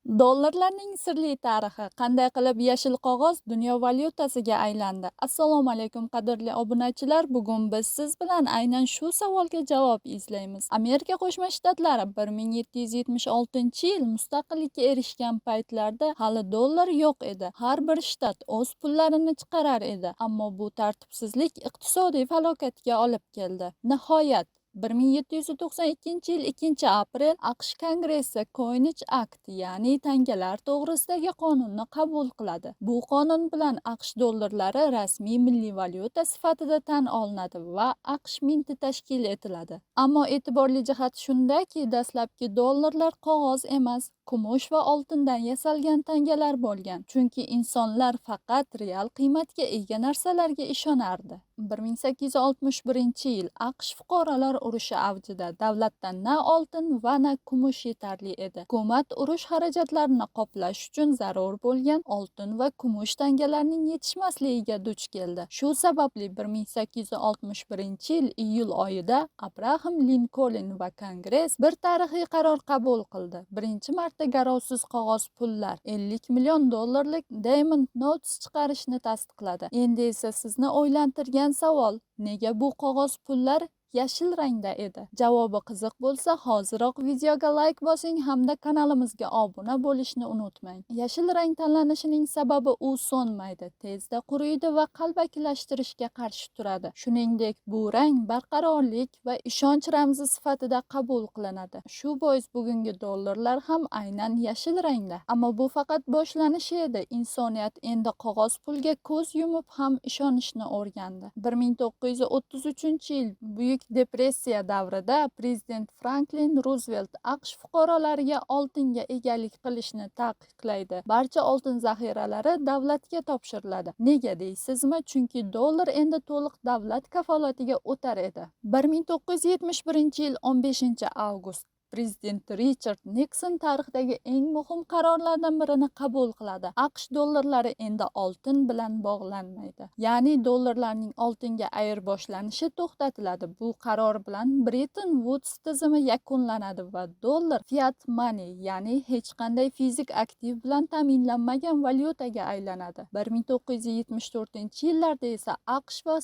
Dollarlarning sirli tarixi: qanday qilib yashil qog'oz dunyo valyutasiga aylandi? Assalomu alaykum, qadrli obunachilar. Bugun biz siz bilan aynan shu savolga javob izlaymiz. Amerika Qo'shma Shtatlari 1776-yil mustaqillikka erishgan paytlarda hali dollar yo'q edi. Har bir shtat o'z pullarini chiqarar edi, ammo bu tartibsizlik iqtisodiy falokatga olib keldi. Nihoyat, 1792-yil 2-aprel AQSh Kongressi Coinage Act, ya'ni tangalar to'g'risidagi qonunni qabul qiladi. Bu qonun bilan AQSh dollarlari rasmiy milliy valyuta sifatida tan olinadi va AQSh minti tashkil etiladi. Ammo e'tiborli jihat shundaki, dastlabki dollarlar qog'oz emas, kumush va oltindan yasalgan tangalar bo'lgan. Chunki insonlar faqat real qiymatga ega narsalarga ishonardi. 1861-yil AQSh fuqarolar urushi avjida. Davlatda na oltin va na kumush yetarli edi. Hukumat urush xarajatlarini qoplash uchun zarur bo'lgan oltin va kumush tangalarning yetishmasligiga duch keldi. Shu sababli 1861-yil iyul oyida Abraham Linkoln va Kongress bir tarixiy qaror qabul qildi. Birinchi marta garovsiz qog'oz pullar, 50 million dollarlik Diamond Notes chiqarishni tasdiqladi. Endi esa sizni o'ylantirgan savol: nega bu qog'oz pullar yashil rangda edi? Javobi qiziq bo'lsa, hoziroq videoga layk bosing hamda kanalimizga obuna bo'lishni unutmang. Yashil rang tanlanishining sababi: u so'nmaydi, tezda quriydi va qalbakilashtirishga qarshi turadi. Shuningdek, bu rang barqarorlik va ishonch ramzi sifatida qabul qilinadi. Shu bois bugungi dollarlar ham aynan yashil rangda. Ammo bu faqat boshlanishi edi. Insoniyat endi qog'oz pulga ko'z yumib ham ishonishni o'rgandi. 1933-yil Buyuk depressiya davrida prezident Franklin Ruzvelt AQSh fuqarolariga oltinga egalik qilishni taqiqlaydi. Barcha oltin zaxiralari davlatga topshiriladi. Nega deysizmi? Chunki dollar endi to'liq davlat kafolatiga o'tar edi. 1971-yil 15 avgust prezident Richard Nikson tarixdagi eng muhim qarorlardan birini qabul qiladi. AQSh dollarlari endi oltin bilan bog'lanmaydi. Ya'ni dollarlarning oltinga ayirboshlanishi to'xtatiladi. Bu qaror bilan Bretton Woods tizimi yakunlanadi va dollar fiat money, ya'ni hech qanday fizik aktiv bilan ta'minlanmagan valyutaga aylanadi. 1974-yillarda esa AQSh va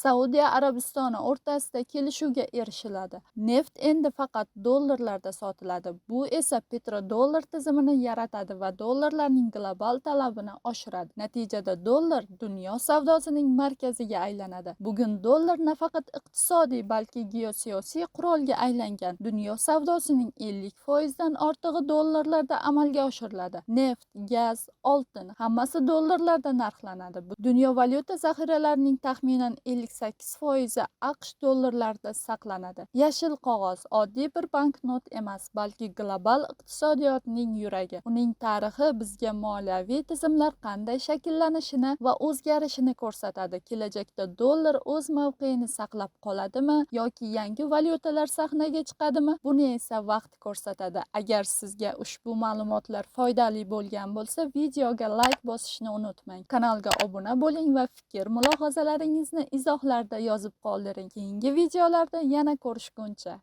Saudiya Arabistoni o'rtasida kelishuvga erishiladi. Neft endi faqat dollarlarda sotiladi. Bu esa petrodollar tizimini yaratadi va dollarlarning global talabini oshiradi. Natijada dollar dunyo savdosining markaziga aylanadi. Bugun dollar nafaqat iqtisodiy, balki geosiyosiy qurolga aylangan. Dunyo savdosining 50% dan ortig'i dollarlarda amalga oshiriladi. Neft, gaz, oltin, hammasi dollarlarda narxlanadi. Dunyo valyuta zaxiralarining taxminan 58 foizi AQSh dollarlarida saqlanadi. Yashil qog'oz oddiy bir banknot emas, balki global iqtisodiyotning yuragi. Uning tarixi bizga moliyaviy tizimlar qanday shakllanishini va o'zgarishini ko'rsatadi. Kelajakda dollar o'z mavqeini saqlab qoladimi yoki yangi valyutalar sahnaga chiqadimi? Buni esa vaqt ko'rsatadi. Agar sizga ushbu ma'lumotlar foydali bo'lgan bo'lsa, videoga layk bosishni unutmang. Kanalga obuna bo'ling va fikr mulohazalaringizni izohlarda yozib qoldiring. Keyingi videolarda yana ko'rishguncha.